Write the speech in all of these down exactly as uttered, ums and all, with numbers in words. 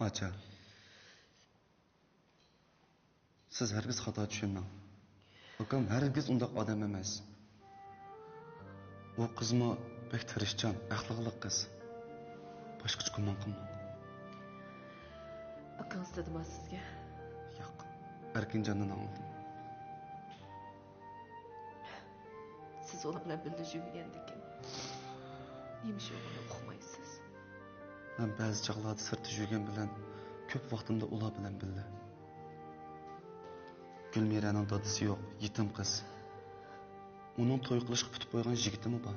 ئاچا، سىز ھەرگىز خاتا چۈشەنمەڭ. ئاكام ھەرگىز ئۇنداق ئادەم ئەمەس. ئۇ قىزمۇ بەك تىرىشچان، ئەخلاقلىق قىز. باشقىچە گۇمان قىلماڭ. ئاكىڭىز دېدىما سىزگە؟ ياق، ئەركىنجاندىن ئاڭلىدىم. سىز ئۇلار بىلەن بىللە يۈرمىگەندىكىن، نېمە ئىش بولغىنىنى ئۇقمايسىز. مەن بەزى چاغلاردا سىرتتا يۈرگەن بىلەن، كۆپ ۋاقتىمدا ئۇلار بىلەن بىللە. گۈلمىرەنىڭ دادىسى يوق، يېتىم قىز. ئۇنىڭ توي قىلىشقا پۈتۈپ قويغان يىگىتىمۇ بار.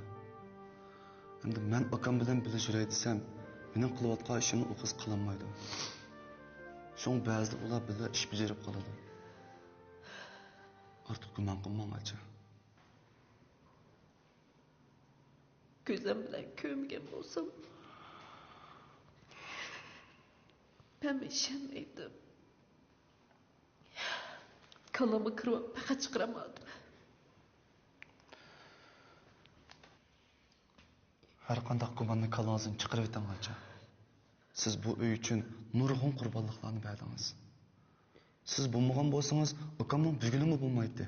ئەمدى مەن ئاكام بىلەن بىللە يۈرەي دېسەم، مېنىڭ قىلىۋاتقان ئىشىمنى ئۇ قىز قىلالمايدۇ. شۇڭا بەزىدە ئۇلار بىللە ئىش بېجىرىپ قالىدۇ. ئارتۇق گۇمان قىلماڭ، ئاچا. كۆزۈم بىلەن كۆرمىگەن بولسام، مەنمۇ ئىشەنمەيتتىم. كاللامغا كىرىۋاپ پەقەت چىقىرالمايتتىم. ھەر قانداق گۇماننى كاللىڭىزدىن چىقىرىۋېتىڭ، ئاچا. سىز بۇ ئۆي ئۈچۈن نۇرغۇن قۇربانلىقلارنى بەردىڭىز. سىز بولمىغان بولسىڭىز، ئاكامنىڭ بۈگۈنىمۇ بولمايتتى.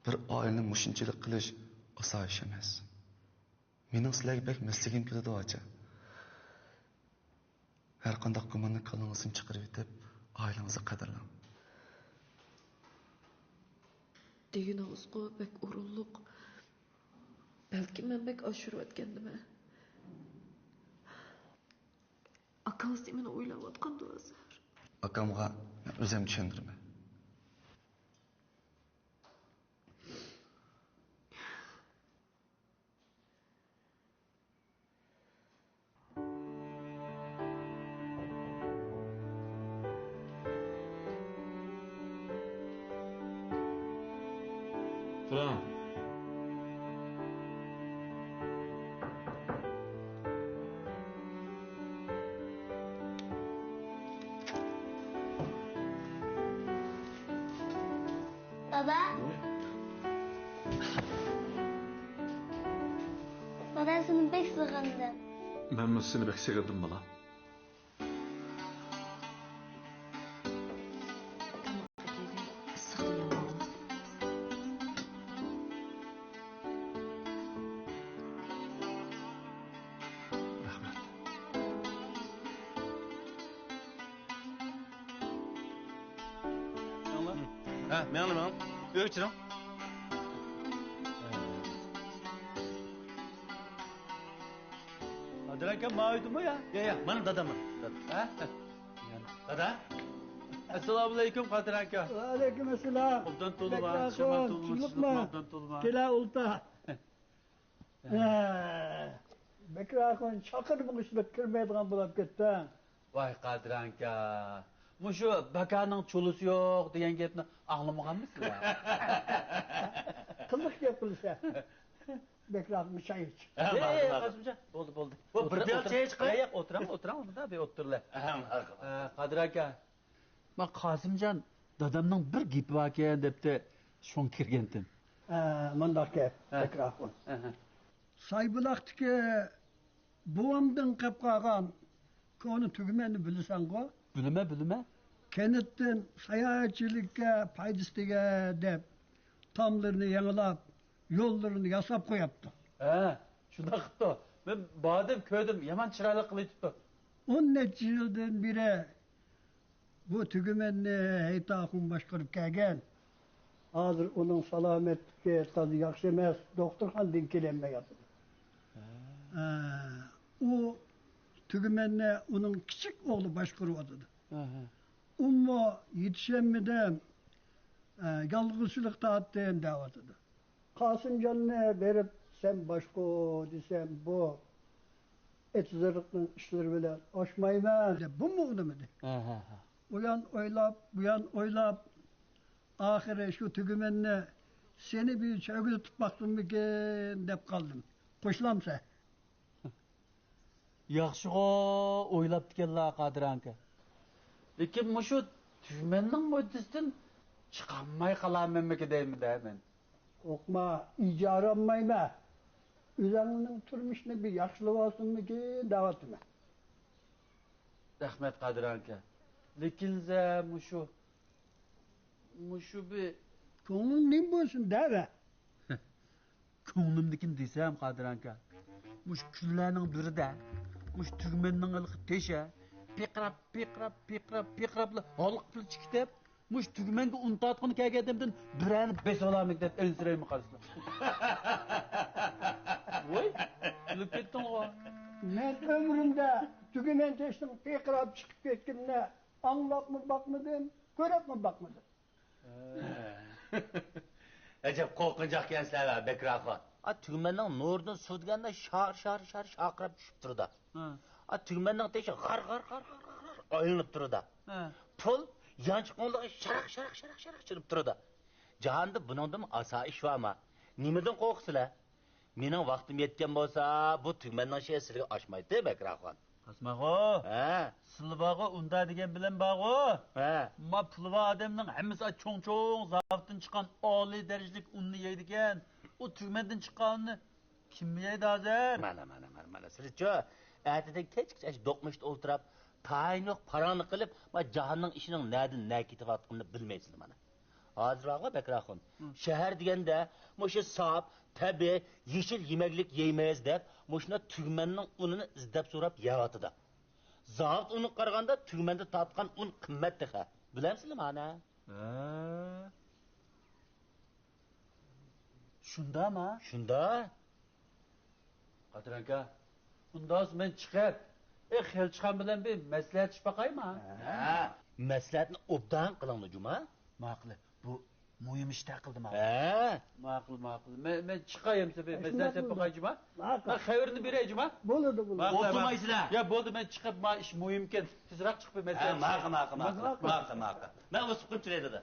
بىر ئائىلىنى مۇشۇنچىلىك قىلىش ئاسان ئىش ئەمەس. مېنىڭ سىلەرگە بەك مەسلىگىم كېلىدۇ، ئاچا. ھەر قانداق گۇماننى كاللىڭىزدىن چىقىرىۋېتىپ، ئائىلىڭىزنى قەدىرلەڭ. دېگىنىڭىزغۇ بەك ئورۇنلۇق. بەلكىم مەن بەك ئاشۇرۇۋەتكەندىمەن. ئاكىڭىز نېمىنى ئويلاۋاتقاندۇ ھازىر؟ ئاكامغا مەن ئۆزۈم چۈشەندۈرىمەن. تۇرۇڭ. بابا. بابا، سېنى بەك سېغىندىم. مەنمۇ سېنى بەك سېغىندىم، بالام. رەھمەت. ھە، مېڭىڭلار، مېڭىڭ. ئۆيگە چىقىڭ. قادىر ئاكا، ماۋۇ ئۆيدىمۇ يا؟ يا، يا، مانا دادام. ھە؟ دادا. ئەسسالامۇئەلەيكۇم، قادىر ئاكا. ۋەئەلەيكۇم ئەسسالام. ئوبدان تولىما، بەك شامان تولىما، چىلىقما. ئوبدان تولىما. كېلە ئولتۇر. ھە، بەكرى ئاخۇن چاقىرمىغۇچىلىق كىرمەيدىغان بولاپ كەتتىڭ. ۋاي قادىر ئاكا، مۇشۇ بەكرىنىڭ چولىسى يوق دېگەن گەپنى ئاڭلىمىغانمىسىلەر؟ قىزىق گەپ قىلىسەن. بەكرى ئاخۇنغا چاي ئىچ. ھە، ياق، ماقۇل، ياق، ماقۇل. قاسىمجان، بولدى، بولدى. بۇ بىر پىيالە چاي ئىچ قاراي. ياق، ياق، ئولتۇرۇڭ، ئولتۇرۇڭ، مۇندا بىر ئولتۇرۇڭلار. ھە، ماقۇل. ئە، قادىر ئاكا، ما قاسىمجان دادامنىڭ بىر گېپى باركەن دەپتۇ، شۇڭا كىرگەنتىم. ھە، مۇنداق گەپ، ھە. بەكرى ئاخۇن. ھە، ھە. سايبۇلاقتىكى بوۋامدىن قېلىپ قالغان كونا تۈگمەننى بىلىسەنغۇ؟ بىلىمەن، بىلىمەن. كەنتتىن ساياھەتچىلىككە پايدىسى تېگەر دەپ، تاملىرىنى يېڭىلاپ، يوللىرىنى ياساپ قوياپتۇ. ھە، شۇنداق قىپتۇ. مەن باردىم، كۆردۈم، يامان چىرايلىق قىلىۋېتىپتۇ. ئون نەچچە يىلدىن بېرى بۇ تۈگمەننى ھەيتى ئاخۇن باشقۇرۇپ كەلگەن. ھازىر ئۇنىڭ سالامەتلىكى تازا ياخشى ئەمەس، دوختۇرخانىدىن كېلەلمەيۋاتىدۇ. ھە. ئە، ئۇ تۈگمەننى ئۇنىڭ كىچىك ئوغلى باشقۇرۇۋاتىدۇ. ھە، ھە. ئۇمۇ يېتىشەلمىدىم، ئە، يالغۇزچىلىق تارتتىم دەۋاتىدۇ. قاسىمجاننى بېرىپ سەن باشقۇر دېسەم، بۇ ئېتىزلىقنىڭ ئىشلىرى بىلەن ئاشمايمەن دەپ، بۇمۇ ئۇنىمىدى. ھە، ھە، ھە. ئۇيان ئويلاپ، بۇيان ئويلاپ، ئاخىرى شۇ تۈگمەننى سېنى بىر چۆگىلىتىپ باقسۇنمىكىن دەپ قالدىم. قوشۇلامسەن؟ ياخشىغۇ ئويلاپتىكەنلا قادىر ئاكا. لېكىن مۇشۇ تۈگمەننىڭ مۇددىسىدىن چىقالماي قالارمەنمىكىن دەيمەن-دە مەن. قورقما، ئىجارە ئالمايمەن. ئۆزۈڭنىڭ تۇرمۇشىنى بىر ياخشىلىۋالسۇنمىكىن دەۋاتىمەن. رەھمەت، قادىر ئاكا. لېكىن زە مۇشۇ، مۇشۇ بىر كۆڭلۈڭ نېمە بولسۇن دەۋە. كۆڭلۈمدىكىنى دېسەم، قادىر ئاكا، مۇشۇ كۈنلەرنىڭ بىرىدە مۇشۇ تۈگمەننىڭ ھېلىقى تېشى پىقىراپ، پىقىراپ، پىقىراپ، پىقىراپلا ھالقىپ چىقىپ كېتىپ، مۇشۇ تۈگمەنگە ئۇن تارتقىلى كەلگەندىمدىن بىرەرنى بېسىۋالامىدىم دەپ ئەنسىرەيمەن قارىسىلا. ۋوي، كۈلۈپ كەتتىڭغۇ. مەن ئۆمرۈمدە تۈگمەن تېشىنىڭ پىقىراپ چىقىپ كەتكىنىنى ئاڭلاپمۇ باقمىدىم، كۆرۈپمۇ باقمىدىم. ئەجەب قورقۇنچاقكەنسىلەر ھە، بەكرى ئاخۇن. ئا، تۈگمەننىڭ نۇرىدىن سۇ دېگەندە شار، شار، شار شارقىراپ چۈشۈپ تۇرىدۇ. ھە. ئا، تۈگمەننىڭ تېشى غار، غار، غار، غار، غار، غار ئايلىنىپ تۇرىدۇ. ھە. پۇل يانچۇقىڭلىقى شاراق، شاراق، شاراق، شاراق چىرىپ تۇرىدۇ. جاھاندا بۇنىڭدىنمۇ ئاسان ئىش بارما؟ نېمىدىن قورقىسىلەر؟ مېنىڭ ۋاقتىم يەتكەن بولسا، بۇ تۈگمەننىڭ ئىشى سىلىگە ئاشمايتتى، بەكرى ئاخۇن. ئاسماغۇ، ھە؟ سىلى بارغۇ، ئۇندا دېگەن بىلەن بارغۇ. ھە. ما پۇلى بار ئادەمنىڭ ھەممىسى چوڭ-چوڭ زاۋۇتتىن چىققان ئالىي دەرىجىلىك ئۇننى يەيدىكەن. ئۇ تۈگمەندىن چىققان ئۇننى كىم يەيدۇ ھازىر؟ مانا، مانا، مانا، مانا. سىلىچۇ، ئەتىدىن كەچكىچە ئاشۇ دوقمۇشتا ئولتۇرۇپ، تايىنى يوق پاراڭلىق قىلىپ، ما جاھاننىڭ ئىشىنىڭ نەدىن نە كېتىۋاتقىنىنى بىلمەيسىلەر مانا. ھازىر بارغۇ، بەكرى ئاخۇن. ھە. شەھەر دېگەندە مۇشۇ ساپ، تەبىئىي، يېشىل يېمەكلىك يەيمىز دەپ، مۇشۇنداق تۈگمەننىڭ ئۇنىنى ئىزدەپ سوراپ يەۋاتىدۇ. زاۋۇت ئۇنىغا قارىغاندا تۈگمەندە تارتقان ئۇن قىممەت تېخى. بىلەمسىلەر مانا؟ ھە. شۇنداما؟ شۇندا. قادىر ئاكا، ئۇنداق بولسا مەن چىقىپ، ئە، خىيالچىخان بىلەن بىر مەسلىھەتلىشىپ باقايما؟ ھە، مەسلىھەتنى ئوبدان قىلىڭلار، جۇما. ماقۇل، بۇ مۇھىم ئىش تەقىلدى ماڭا. ھە. ماقۇل، ماقۇل. مەن، مەن چىقاي ئەمسە بىر مەسلىھەتلىشىپ باقاي، جۇما. ماقۇل. مەن خەۋىرىنى بېرەي، جۇما. بولىدۇ، بولىدۇ. ماقۇل، ئولتۇرمايسىلەر. يا، بولدى، مەن چىقىپ، ما ئىش مۇھىمكەن، تېزراق چىقىپ بىر مەسلىھەتلىشىپ. ھە، ماقۇل، ماقۇل، ماقۇل. ماقۇل، ماقۇل. مەن ئۇسۇپ قويۇپ تۇراي، دادا.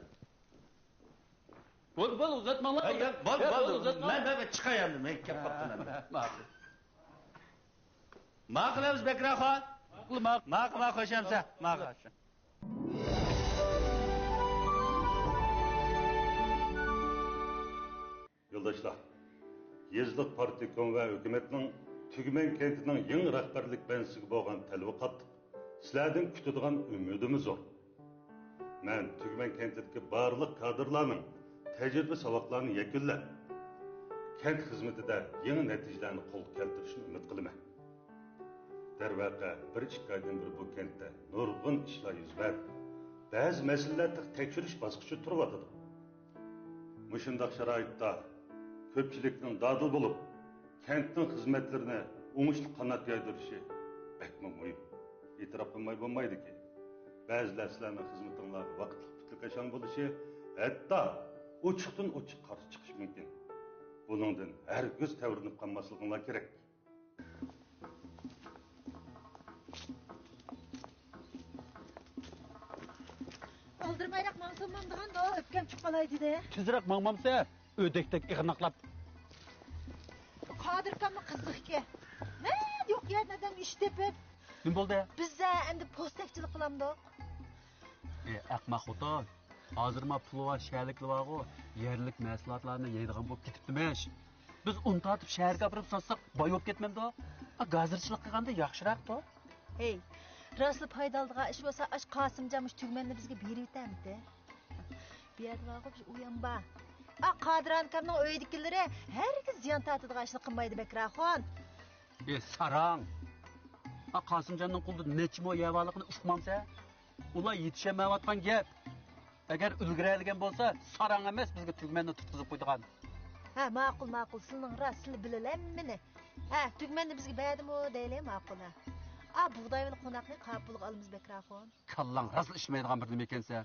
بولدى، بولدى، ئۇزاتماڭلار. ھە، يا، بولدى، يا، بولدى، بولدى، ئۇزاتماڭلار. مەن، مەن، مەن چىقاي ئەمدى، مەن كەپ قاپتىمەن. ماقۇل. ماقۇل ئەمىسە، بەكرى ئاخۇن. ماقۇل، ماقۇل. ماقۇل، ماقۇل، خوش ئەمىسە. ماقۇل. يولداشلار، يېزىلىق پارتكوم ۋە ھۆكۈمەتنىڭ تۈگمەن كەنتىنىڭ يېڭى رەھبەرلىك بەنزىسىگە بولغان تەلىپى قاتتىق. سىلەردىن كۈتىدىغان ئۈمىدىمۇ زور. مەن تۈگمەن كەنتىدىكى بارلىق كادىرلارنىڭ تەجرىبە ساۋاقلارنى يەكۈنلەپ، كەنت خىزمىتىدە يېڭى نەتىجىلەرنى قولغا كەلتۈرۈشنى ئۈمىد قىلىمەن. دەرۋەقە، بىر ئىككى ئايدىن بېرى بۇ كەنتتە نۇرغۇن ئىشلار يۈز بەردى. بەزى مەسىلىلەر تېخى تەكشۈرۈش باسقۇچىدا تۇرۇۋاتىدۇ. مۇشۇنداق شارائىتتا كۆپچىلىكنىڭ دادىل بولۇپ، كەنتنىڭ خىزمەتلىرىنى ئوڭۇشلۇق قانات يايدۇرۇشى بەكمۇ مۇھىم. ئېتىراپ قىلماي بولمايدۇكى، بەزىلەر سىلەرنىڭ خىزمىتىڭلارغا ۋاقىتلىق پۈتلۈكەشاڭ بولۇشى، ھەتتا ئوچۇقتىن ئوچۇق قارشى چىقىشى مۇمكىن. بۇنىڭدىن ھەرگىز تەۋرىنىپ قالماسلىقىڭلار كېرەك. ئالدىرىمايراق ماڭسام بولمامدىغاندۇ، ئۆپكەم چىقىپ قالاي دېدى. تېزرەك ماڭمامسە، ئۆدەكتەك ئىغناقلاپ. قادىر ئاكاممۇ قىزىقكەن. نەدە يوق يەردىن ئادەم ئىش تېپىپ. نېمە بولدى؟ بىزدە ئەمدى پوستەكچىلىك قىلامدۇق. ئى، ئەخمەق خوتۇن. ھازىر ما پۇلى بار شەھەرلىكلەر بارغۇ، يەرلىك مەھسۇلاتلارنى يەيدىغان بولۇپ كېتىپتىمىش. بىز ئۇن تارتىپ شەھەرگە ئاپىرىپ ساتساق باي بولۇپ كەتمەمدۇ؟ ئا، گازىرچىلىق قىلغاندا ياخشىراقتۇ. ھەي، راستلا پايدا ئالىدىغان ئىش بولسا، ئاش قاسىمجان مۇشۇ تۈگمەننى بىزگە بېرىۋېتەمتى. بۇ يەردە بارغۇ بىر ئۇيام بار. ئا، قادىر ئاكامنىڭ ئۆيىدىكىلىرى ھەرگىز زىيان تارتىدىغان ئىشنى قىلمايدۇ، بەكرى ئاخۇن. ئى ساراڭ! ئا، قاسىمجاننىڭ قولىدا نەچچە مو يەر بارلىقىنى ئۇقمامسەن؟ ئۇلار يېتىشەلمەيۋاتقان گەپ. ئەگەر ئۈلگۈرەلىگەن بولسا، ساراڭ ئەمەس، بىزگە تۈگمەننى تۇتقۇزۇپ قويىدىغان. ھە، ماقۇل، ماقۇل، سىلىنىڭ راست، سىلى بىلىدۇ ھەممىنى. ھە، تۈگمەننى بىزگە بەردىمۇ دەيلى، ماقۇل، ھە. ئا، بۇغداي بىلەن قوناقنى قاپىلغا ئالىمىز، بەكرى ئاخۇن. كاللاڭ راسلا ئىشلىمەيدىغان بىر نېمە ئىكەنسەن.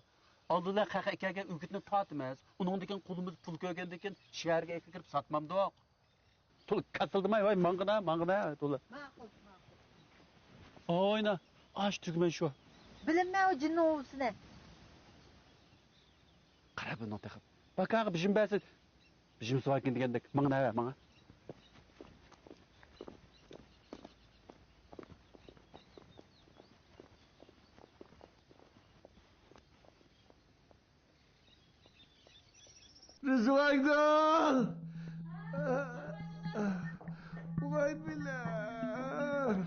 ئالدىدا قەھقە ئىكەنگە ئۆگۈتنى تارتىمىز. ئۇنىڭدىن كېيىن قولىمىز پۇل كۆرگەندىن كېيىن شەھەرگە ئەكىپ كىرىپ ساتمامدۇق. تولا كاسىلدىماي، ۋاي، ماڭغىنا، ماڭغىنا، تولا. ماقۇل، ماقۇل. ئوينا، ئاش تۈگمەن شۇ. بىلىمەن ئۇ جىننىڭ ئوۋچىسىنى. قارا بۇنىڭ تېخى. باكاغا بىژىم بەرسە، بىژىمسى باركەن دېگەندەك. ماڭغىنا، ھە، ماڭا. رىزۋانگۈل! ۋاي بىلەم!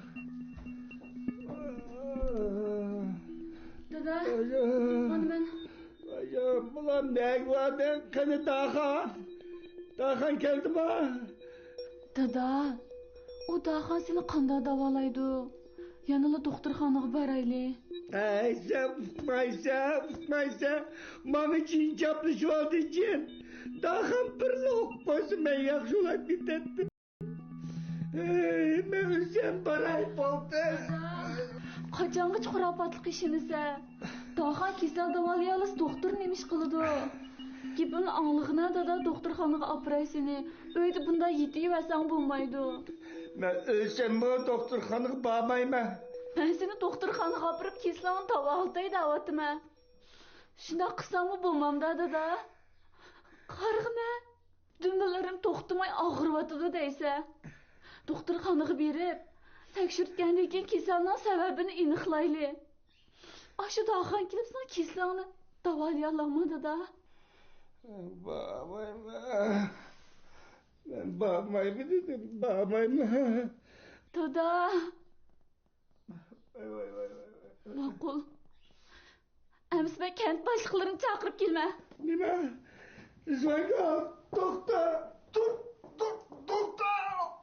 قېنى داخان؟ داخان كەلدىما؟ دادا، ئۇ داخان سېنى قانداق داۋالايدۇ؟ يەنىلا دوختۇرخانىغا بارايلى. ھەي، سەن ئۇقمايسەن، ئۇقمايسەن. ماڭا جىن چاپلىشىۋالدى، جىن. داخان بىرلا ئۇقۇپ قويسا، مەن ياخشى بولاپ كېتەتتىم. ھەي، مەن ئۆلسەم باراي، بولدى. قاچانغىچە خۇراپاتلىققا ئىشىنىسەن؟ داخان كېسەل داۋالىيالىسا دوختۇر نېمە ئىش قىلىدۇ؟ گېپىمنى ئاڭلىغىنا دادا، دوختۇرخانىغا ئاپىراي سېنى. ئۆيدە بۇنداق يېتىۋەرسەڭ بولمايدۇ. مەن ئۆلسەممۇ دوختۇرخانىغا بارمايمەن. مەن سېنى دوختۇرخانىغا ئاپىرىپ كېسىلىڭنى داۋالىتاي دەۋاتىمەن. شۇنداق قىلساڭمۇ بولمامدا دادا؟ قارىغىنە، دۈمبىلىرىم توختىماي ئاغرىۋاتىدۇ دەيسەن. دوختۇرخانىغا بېرىپ، تەكشۈرتكەندىن كېيىن كېسەلنىڭ سەۋەبىنى ئېنىقلايلى. ئاشۇ داخان كېلىپ ساڭا كېسىلىڭنى داۋالىيالامدۇ دادا؟ بارمايمەن. مەن بارمايمەن دېدىم، بارمايمەن. دادا! ۋاي، ۋاي، ۋاي، ۋاي، ۋاي. ماقۇل. ئەمىسە مەن كەنت باشلىقلىرىنى چاقىرىپ كېلىمەن. نېمە؟ رىزۋانگۈل، توختا! تۇر، تۇر، توختا!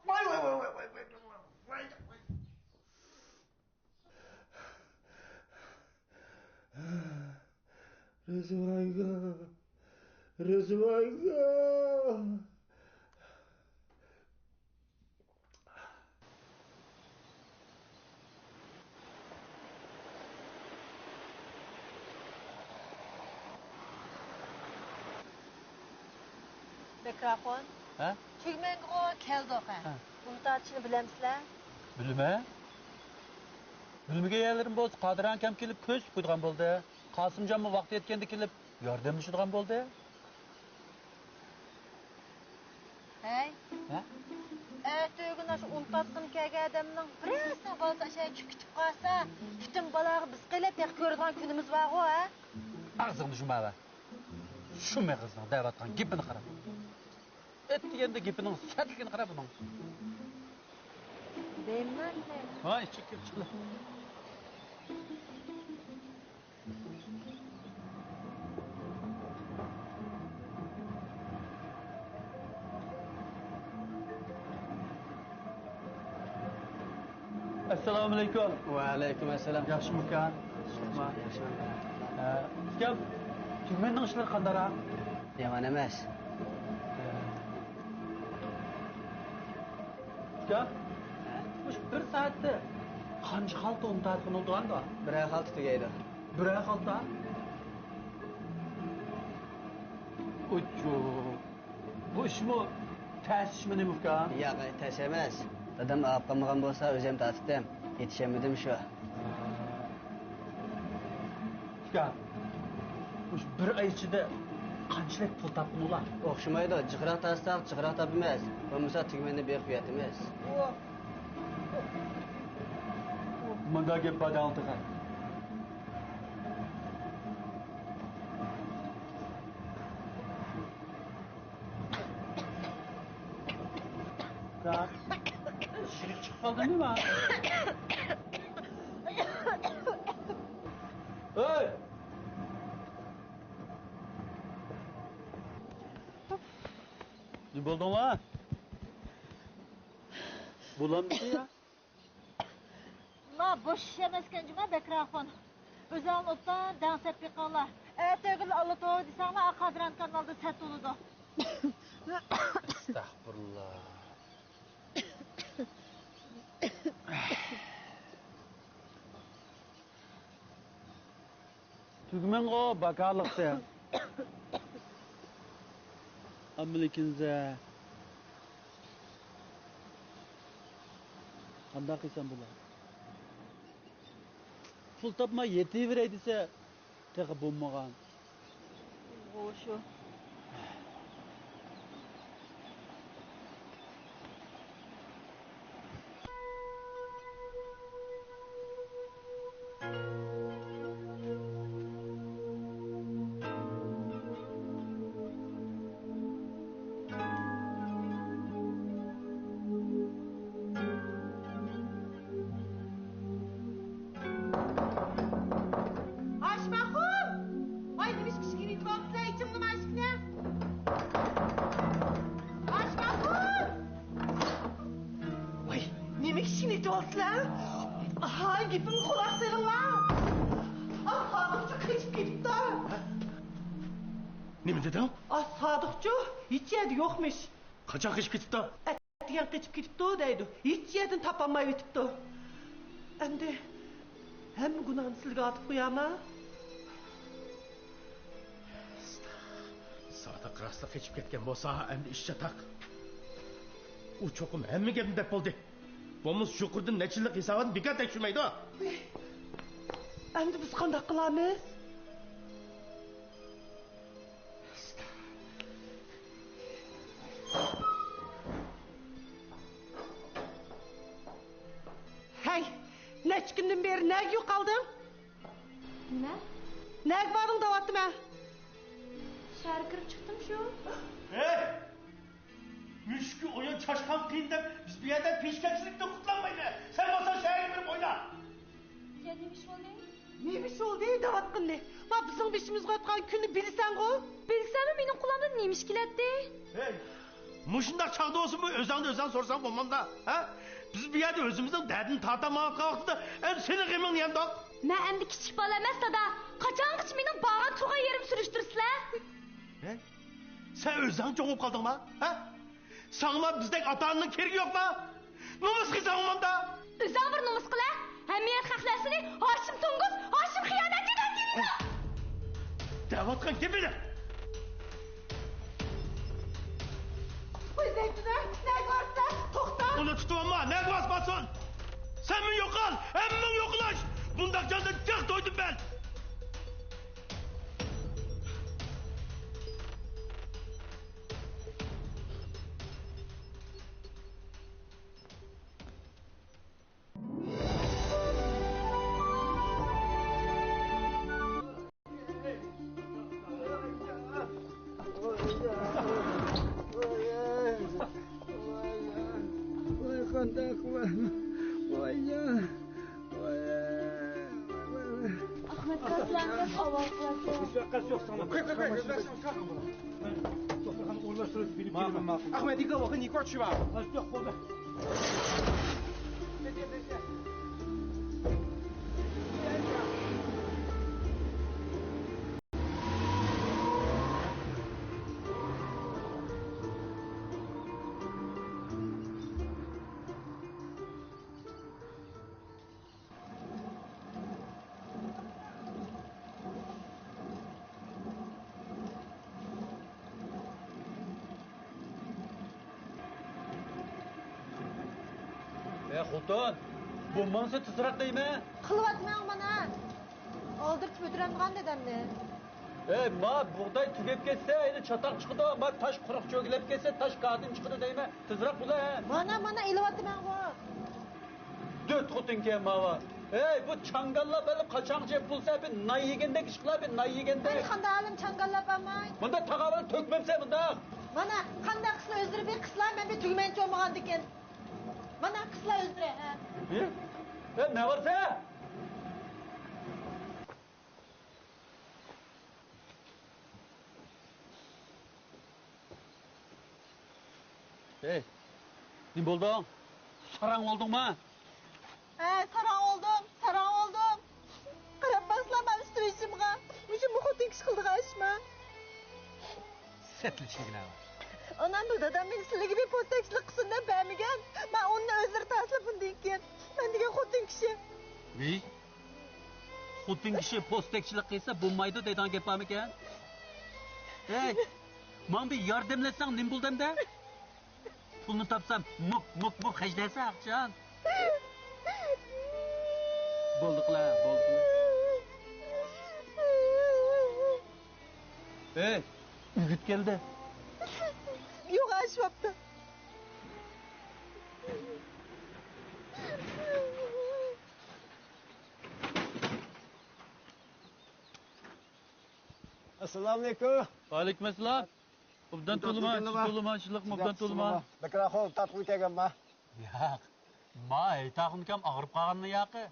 ۋاي، ۋاي، ۋاي. رىزۋانگۈل، رىزۋانگۈل. بەكرى ئاخۇن. ھە؟ تۈگمەنگىغۇ كەلدۇق، ھە. ھە. ئۇنتاتىشنى بىلەمسىلەر؟ بىلىمەن. بىلمىگەن يەرلىرىم بولسا قادىر ئاكام كېلىپ كۆرسىتىپ قويىدىغان بولدى. قاسىمجانمۇ ۋاقتى يەتكەندە كېلىپ ياردەملىشىدىغان بولدى. ھەي. ھە؟ ئەتىگۈن ئاشۇ ئۇنتاتقىن كەلگەن ئادەمنىڭ بىرەرسىنىڭ بالىسى ئاشۇ يەرگە چۈشۈپ كېتىپ قالسا، پۈتۈن بالاغا بىز قېلىپ تېخى كۆرىدىغان كۈنىمىز بارغۇ، ھە؟ ئاغزىڭنى يۇماۋەر. شۇ مېغىزنىڭ دەۋاتقان گېپىنى قارا. ئەتىگەندە گېپىنىڭ سەتلىكىنى قارا بۇنىڭ. دەيمەن سەن. ھاي، چېكىپ چىقىڭ. ئەسسالامۇئەلەيكۇم. ۋەئەلەيكۇم ئەسسالام. ياخشىمۇكەن؟ ياخشىمەن. ئە، ئۇكام، تۈگمەننىڭ ئىشلىرى قانداقراق؟ يامان ئەمەس. ئۇكام، مۇشۇ بىر سائەتتە قانچە خالتا ئۇنتاتقىن بولىدىغاندۇ؟ بىرەر خالتا تۈگەيدۇ. بىرەر خالتا؟ ئۇچۇ. بۇ ئىشمۇ تەس ئىشمۇ نېمە ئۇكام؟ ياق، تەس ئەمەس. دادام ئاغىپ قالمىغان بولسا ئۆزۈم تارتاتتىم. يېتىشەلمىدىم شۇ. ئۇكا، مۇشۇ بىر ئاي ئىچىدە قانچىلىك پۇل تاپتىڭلار؟ ئوخشىمايدۇ، جىقراق تارتساق جىقراق تاپىمىز، بولمىسا تۈگمەننى بېقىپ ياتىمىز. مۇنداق گەپ بار دەڭ تېخى. شېرىك چىقىپ قالدىمۇ نېمە؟ ھەي! نېمە بولدۇڭلار؟ بولامدۇ يا؟ بۇلار بوش ئىش ئەمەسكەن جۇما، بەكرى ئاخۇن. ئۆزۈڭلار ئوبدان دەڭسەپ بېقىڭلار. ئەتىگۈن ئالىدۇ دېسەڭلار، قادىر ئاكامنىڭ ئالدىدا سەت بولىدۇ. ئەستەغپۇرۇللا. تۈگمەنغۇ باكارلىقتا. ئاممىلىكىنزە. قانداق قىلسام بولار؟ پۇل تاپماي يېتىۋېرەي دېسە، تېخى بولمىغان. ئۇ شۇ. ئاچماقۇم! ۋاي، نېمىشقا ئىشىكنى يېپىۋاپسىلەر؟ ئېچىڭلىما ئىشىكنى! جولسىلەر، ھاي، گېپىمگە قۇلاق سېلىڭلار. ئا، سادىقچۇ قېچىپ كېتىپتۇ. نېمە دېدىڭ؟ ئا، سادىقچۇ ھېچ يەردە يوقمىش. قاچان قېچىپ كېتىپتۇ؟ ئەتىگەن قېچىپ كېتىپتۇ دەيدۇ. ھېچ يەردىن تاپالمايۋېتىپتۇ. ئەمدى ھەممە گۇناھنى سىلىگە ئارتىپ قويامەن. سادىق راستلا قېچىپ كەتكەن بولسا، ئەمدى ئىش چاتاق. ئۇ چوقۇم ھەممە گەپنى دەپ بولدى. بولمىسا يۇقىرىدىن نەچچە يىللىق ھېساباتنى بىكار تەكشۈرمەيدۇ. ئەمدى بىز قانداق قىلارمىز؟ ھەي، نەچچە كۈندىن بېرى نەگە يوقالدىڭ؟ نېمە؟ نەگە باردىڭ دەۋاتىمەن. شەھەرگە كىرىپ چىقتىم شۇ. ھەي! مۈشۈككە ئويۇن چاشقان قىيىن دەپ، بىز بۇ يەردە پېشكەشچىلىكتىن قۇتۇلالمايمەن. سەن بولسا شەھەرگە بېرىپ ئوينا. يا نېمە ئىش بولدى؟ نېمە ئىش بولدى دەۋاتقىنىنى. ما بىزنىڭ بېشىمىزغا ئاتقان كۈننى بىلىسەنغۇ؟ بىلسەممۇ مېنىڭ قولۇمدىن نېمە ئىش كېلەتتى؟ ھەي، مۇشۇنداق چاغدا بولسىمۇ ئۆزۈڭدىن ئۆزۈڭ سورىساڭ بولمامدا؟ ھە؟ بىز بۇ يەردە ئۆزىمىزنىڭ دەردىنى تارتالمايۋاتقان ۋاقتىدا، ئەمدى سېنىڭ غېمىڭنى يەمدۇق؟ مەن ئەمدى كىچىك بالا ئەمەس، دادا. قاچانغىچە مېنىڭ بارغان تۇرغان يېرىمنى سۈرۈشتۈرىسىلەر؟ ھە؟ سەن ئۆزۈڭ چوڭ بولۇپ قالدىڭما؟ ھە؟ ساڭىمۇ بىزدەك ئاتا-ئانىنىڭ كېرىكى يوقما؟ نومۇس قىلساڭ ئۇمامدا. ئۆزۈڭ بىر نومۇس قىل ھە! ھەممە يەر خەق نەرسىنى ھاشىم توڭگۇز، ھاشىم خىيانەتچى دەپ كېلىدۇ! دەۋاتقان گېپىنى! ۋاي زەيتۇنە، نەگە بارسا؟ توختا! ئۇنى تۇتۇۋالما، نەگە بارسا بارسۇن! سەنمۇ يوقال، ھەممىڭ يوقىلاش! بۇنداق جاندىن جىق تويدۇم مەن! ۋاي، قانداق قىلىمەن؟ ۋاي، ۋاي. ئەخمەت كاسلانىپ ئاۋاز قىلاتتى. ھېچ ۋەقەسى يوق ساڭا. قوي، قوي، قوي، ئۆزلەرسىڭ چاق. دوختۇرخانىغا ئورۇنلاشتۇرۇپ بېرىپ كېلىمەن. ئەخمەت، ئىگە ۋاقىت نىكوچىۋا. ھېچ يوق، بولدى. ئە خوتۇن، بولمىسا تېزراق دەيمەن. قىلىۋاتىمەن مانا. ئالدىرىتىپ ئۆتۈرەمدىغان دادامنى. ئەي ما، بۇغداي تۈگەپ كەتسە، يەنە چاتاق چىقىدۇ، ما تاش قۇرۇق چۆگىلەپ كەتسە، تاش كادىن چىقىدۇ دەيمەن. تېزراق بولە. مانا، مانا، ئېلىۋاتىمەنغۇ. دۆت خوتۇنكەن ماۋۇ. ھەي، بۇ چاڭگاللاپ ئېلىپ قاچانغىچە پۇل سەپىپ نان يېگەندەك ئىش قىلا، بىر نان يېگەندەك. قانداق ئالىم چاڭگاللاپ ئالماي؟ مۇنداق تاغاۋان تۆكمەمسەن مۇنداق. مانا، قانداق قىسلا ئۆزلىرى بىر قىسلا، مەن بىر تۈگمەنچى بولمىغاندىكىن. مانا، قىسلا ئۆزلىرى، ھە. ھە؟ ھە، نە بارسە؟ ھەي، نېمە بولدۇڭ؟ ساراڭ بولدۇڭما؟ ھە، ساراڭ بولدۇم، ساراڭ بولدۇم. قاراپ باقسىلا مانا ئۈستى بېشىمغا. مۇشۇ خوتۇن كىشى قىلىدىغان ئىشما؟ سەتلىشىگىنە بار. ئانام بۇ دادام مېنى سىلىگە بىر پوستەكچىلىك قىلسۇن دەپ بەرمىگەن. مەن ئۇنى ئۆزلىرى تاسلا بۇندىن كېيىن. مەن دېگەن خوتۇن كىشى. ۋىي؟ خوتۇن كىشى پوستەكچىلىك قىلسا بولمايدۇ دەيدىغان گەپ بارمىكەن؟ ھەي، ماڭا بىر ياردەملەتسەڭ نېمە بولدى ئەمدى؟ پۇلنى تاپسام مۇپ، مۇپ، مۇپ خەجلەيسەن ئاقجان. بولدى قىلا، بولدى قىلا. ھەي، ئۆگىت كەلدى. يوغان ئىش بوپتۇ. ئەسسالامۇئەلەيكۇم. ۋەئەلەيكۇم ئەسسالام. ئوبدان تولىما، ئىشلىق تولىما، ئىشلىقمۇ ئوبدان تولىما. بەكرەخو تارتقىلى كەلگەنما؟ ياق. ما ھەيتاخۇن ئۇكام ئاغرىپ قالغاندىن ياقى،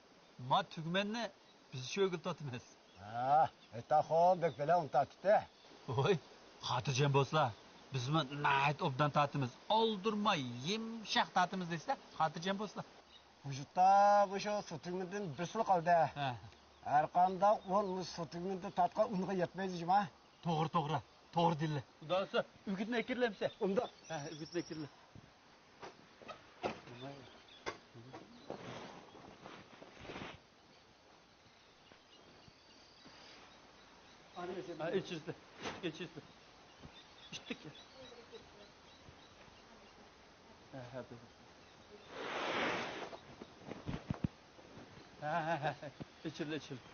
ما تۈگمەننى بىز شۆگىل تارتىمىز. ھە، ھەيتاخۇن بەك بەلەن تارتتى. ۋوي، خاتىرجەم بولسىلا، بىزمۇ ناھايىتى ئوبدان تارتىمىز. ئالدۇرماي، يۇمشاق تارتىمىز دەيسىلە، خاتىرجەم بولسىلا. ۋۇجۇدتا مۇشۇ سۇ تۈگمىدىن بىرسىلا قالدى. ھە. ھەرقانداق ئۇن مۇشۇ سۇ تۈگمىدىن تارتقان ئۇنغا يەتمەيدۇ جۇما. توغرا، توغرا. توغرا دېدىلە. خۇداسى، ئۆگىتىنى ئەكىرلەمسە. ئۇنداق. ھە، ئۆگىتىنى ئەكىرلە. ھە، ئېچىلدى. ئېچىلدى. ئىتتىك. ھە، ھە، بىر. ھە، ھە، ھە، ھە. ئېچىلدى، ئېچىلدى.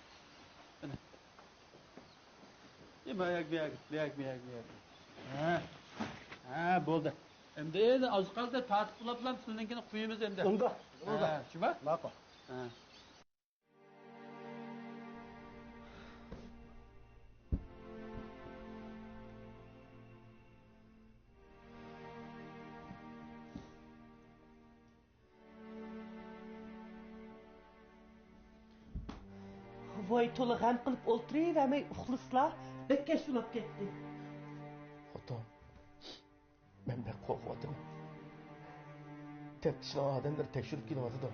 مانا. ئى، ماياك، ماياك، ماياك، ماياك، ماياك. ھە. ھە، بولدى. ئەمدى ئەنە ئاز قالدى، تارتىپ بولۇپلا سۇنىڭكىنى قۇيىمىز ئەمدى. ئۇنداق، ئۇنداق. ھە، شۇما؟ ماقۇل. ھە. ۋاي، تولا غەم قىلىپ ئولتۇرۇۋەرمەي ئۇخلىسىلا، بەك كەچ بولاپ كەتتى. خوتۇن، مەن بەك قورقۇۋاتىمەن. تەپتىشنىڭ ئادەملىرى تەكشۈرۈپ كېلىۋاتىدۇ.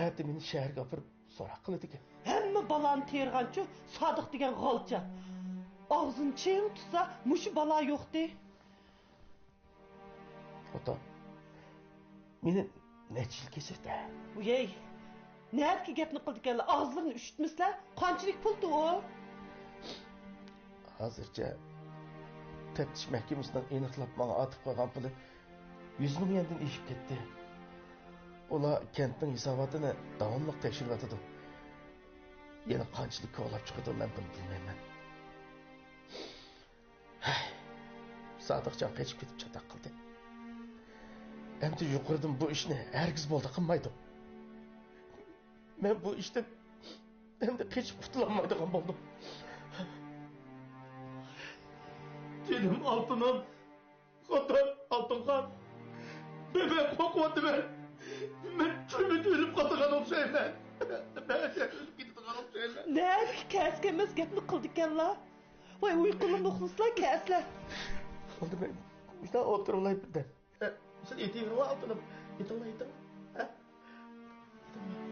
ئەتە مېنى شەھەرگە ئاپىرىپ سوراق قىلىدىكەن. ھەممە بالانى تېرىغانچۇ سادىق دېگەن غالچا. ئاغزىنى چىڭ تۇتسا، مۇشۇ بالا يوقتى. خوتۇن، مېنى نەچچە يىل كەچۈرتە. ۋىيەي، نەدىكى گەپنى قىلىدىكەنلا، ئاغزىلىرىنى ئۈششۈتمىسىلە، قانچىلىك پۇلتى ئۇ؟ ھازىرچە تەپتىش مەھكىمىسىنىڭ ئېنىقلاپ ماڭا ئاتىپ قويغان پۇلى يۈز مىڭ يەندىن ئېشىپ كەتتى. ئۇلار كەنتنىڭ ھېساباتىنى داۋاملىق تەكشۈرۈۋاتىدۇ. يەنە قانچىلىك كولاپ چىقىدۇ، مەن بۇنى بىلمەيمەن. ھەي، سادىقجان قېچىپ كېتىپ چاتاق قىلدى. ئەمدى يۇقىرىدىن بۇ ئىشنى ھەرگىز بولدى قىلمايدۇ. مەن بۇ ئىشتىن ئەمدى قېچىپ قۇتۇلالمايدىغان بولدۇم. جېنىم ئالتۇنۇم، خوتۇن ئالتۇنخان، مەن، مەن قورقۇۋاتىمەن. مەن تۈرمىدە ئۆلۈپ قالىدىغان ئوخشايمەن. مەن ئۆلۈپ كېتىدىغان ئوخشايمەن. نەدىكى كەسكە ئەمەس گەپنى قىلىدىكەنلا. ۋاي، ئۇيقۇلىرىنى ئۇخلىسىلا، كەسلە. بولدى، مەن مۇشۇنداق ئولتۇرۇۋالاي بىردەم. ھە، سەن ئېتىۋېرىۋال، ئالتۇنۇم. ئېتىڭلا، ئېتىڭ. ھە؟ ئېتىڭلا.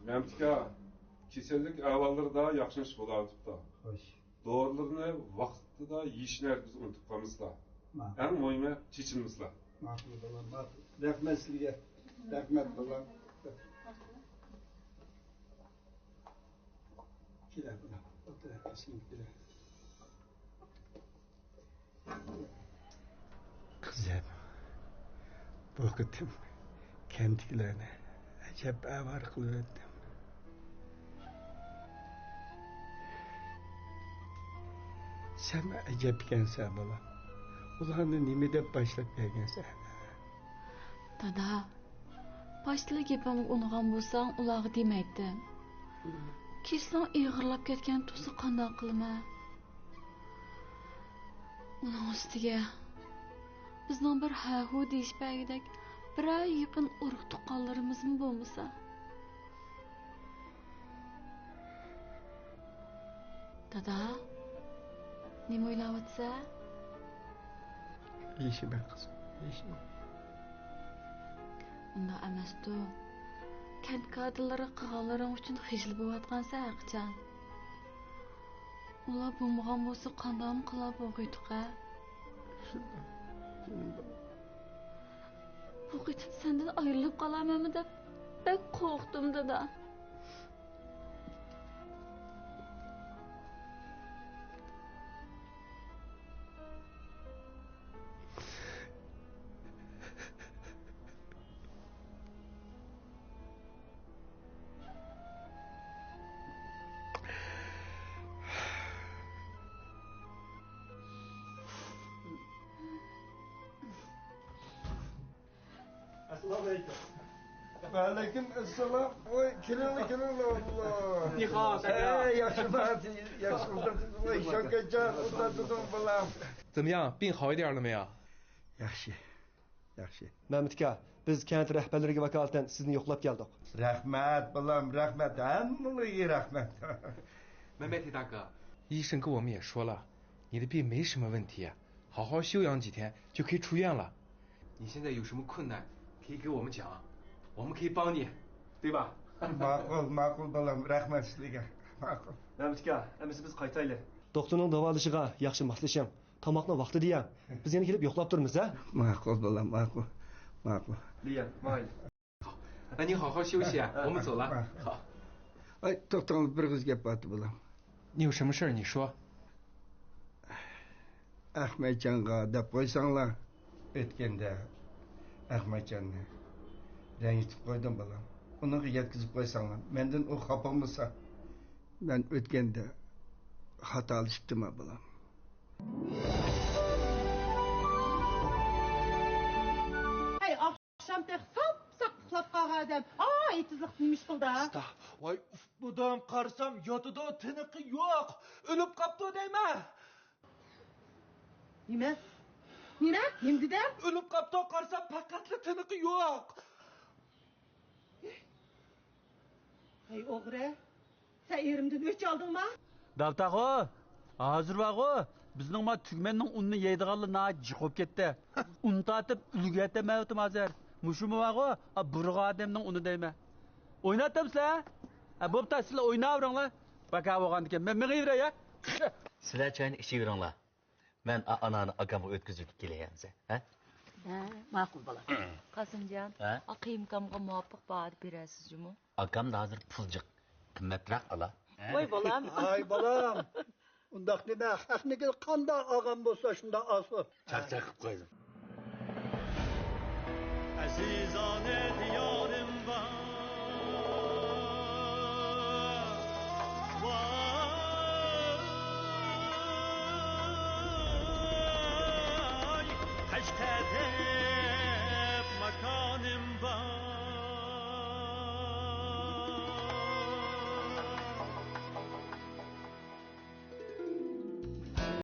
رەمتىكا، كېسەللىك ئەھۋاللىرىدا ياخشىلىنىش بولاۋېتىپتۇ. خوش. دورىلىرىنى ۋاقتىدا يېيىشنى ھەرگىز ئۇنتۇپ قالمىسىلا. ماقۇل. ئەڭ مۇھىمى، چېچىنمىسىلا. ماقۇل، بالام، ماقۇل. رەھمەت سىزگە. رەھمەت، بالام. كېلە، بالام. ئولتۇر، كېلە. قىزىم، بۇ قېتىم كەنتتىكىلەرنى ئەجەب ئاۋارە قىلىۋەتتىم. سەن ئەجەب ئىكەنسەن، بالام. ئۇلارنى نېمە دەپ باشلاپ بەرگەنسەن؟ دادا، باشتىلا گېپىمگە ئۇنىغان بولساڭ، ئۇلارغا دېمەيتتىم. كېسىلىڭ ئېغىرلاپ كەتكەن تۇرسا قانداق قىلىمەن؟ ئۇنىڭ ئۈستىگە، بىزنىڭ بىر ھە-ھۇ دېيىشىپ بەرگۈدەك بىرەر يېقىن ئۇرۇق-تۇغقانلىرىمىزمۇ بولمىسا. دادا، نېمە ئويلاۋاتىسەن؟ يېشىمەن، قىزىم، يېشىمەن. ئۇنداق ئەمەستۇ. كەنت كادىرلىرىغا قىلغانلىرىڭ ئۈچۈن خىجىل بولۇۋاتقانسەن ھەرقاچان. ئۇلار بولمىغان بولسا قانداقمۇ قىلار بولغىيدۇق ھە؟ شۇنداق، جېنىم بالام. بۇ قېتىم سەندىن ئايرىلىپ قالارمەنمۇ دەپ بەك قورقتۇم، دادا. ئەسسالامۇ ئەلەيكۇم. ۋەئەلەيكۇم ئەسسالام. ۋاي، كېلىڭلار، كېلىڭلار، ئاللا. نىخاۋ، ھەي، ياخشىمۇ؟ ياخشى ئولتۇردىڭىز. ۋاي، شاكەتجان، ئولتۇردۇڭ، بالام. 怎么样，病好一点了没有？ ياخشى، ياخشى. مەمتىكا، بىز كەنت رەھبەرلىرىگە ۋاكالىتەن سىزنى يوقلاپ كەلدۇق. رەھمەت، بالام، رەھمەت، ھەممىڭلارغا رەھمەت. 梅梅提大哥，医生跟我们也说了，你的病没什么问题，好好休养几天就可以出院了。你现在有什么困难可以给我们讲，我们可以帮你，对吧？ ماقۇل، ماقۇل، بالام، رەھمەت سىلىگە. ماقۇل. مەمتىكا، ئەمىسە بىز قايتايلى. دوختۇرنىڭ داۋالىشىغا ياخشى ماسلىشىڭ. تاماقنى ۋاقتىدا يەڭ. بىز يەنە كېلىپ يوقلاپ تۇرىمىز، ھە؟ ماقۇل، بالام، ماقۇل، ماقۇل. 丽燕，妈呀！那你好好休息啊，我们走了。好。 ئاي، توختاڭلار، بىر ئېغىز گەپ بار ئىدى، بالام. 你有什么事儿你说。 ئەخمەتجانغا دەپ قويساڭلار. ئۆتكەندە ئەخمەتجاننى رەنجىتىپ قويدۇم، بالام. ئۇنىڭغا يەتكۈزۈپ قويساڭلار، مەندىن ئۇ خاپا بولمىسا. مەن ئۆتكەندە خاتالىشىپتىما، بالام؟ ھەي، ئاخشام تېخى ساپ-ساقلىق قىلىپ قالغان ئادەم، ئا، ئېتىزلىقتا نېمە ئىش قىلدى؟ ۋاي، ئۇفلىدىم، قارىسام ياتىدۇ، تىنىقى يوق. ئۆلۈپ قاپتۇ دەيمەن. نېمە؟ نېمە؟ نېمە دېدى؟ ئۆلۈپ قاپتۇ، قارىسام پەقەتلا تىنىقى يوق. ھەي ئوغرى، سەن ئېرىمدىن ئۆچ ئالدىڭما؟ داۋۇت ئاغا، ھازىر بارغۇ، بىزنىڭ ما تۈگمەننىڭ ئۇنىنى يەيدىغانلار ناھايىتى جىق بولۇپ كەتتى. ئۇن تارتىپ ئۈلگۈرۈۋېتەلمەيۋاتىمەن ھازىر. مۇشۇمۇ بارغۇ، ئا، بۇرغا ئادەمنىڭ ئۇنى دەيمەن. ئويناۋاتامسىلەر؟ ھە، بوپتۇ، سىلەر ئويناۋېرىڭلار. باكا بولغاندىكىن مەن مېڭىۋېرەي، ھە؟ سىلەر چاينى ئىچىۋېرىڭلار. مەن ئا-، ئانارنى ئاكامغا ئۆتكۈزۈۋېتىپ كېلەي ئەمىسە، ھە؟ ھە، ماقۇل، بالام. قاسىمجان، ھە؟ ئا قېيىنئاكامغا مۇۋاپىق باھادا بېرەرسىز جۇمۇ. ئاكامدا ھازىر پۇل جىق، قىممەترەك ئالا. ھە؟ ۋاي، بالام. ئاي، بالام. ئۇنداق دېمە، ھەقنىكىنى قانداق ئالغان بولسا، شۇنداق ئالسۇن. چاقچاق قىلىپ قويدۇم. ئەزىزانە دىيار.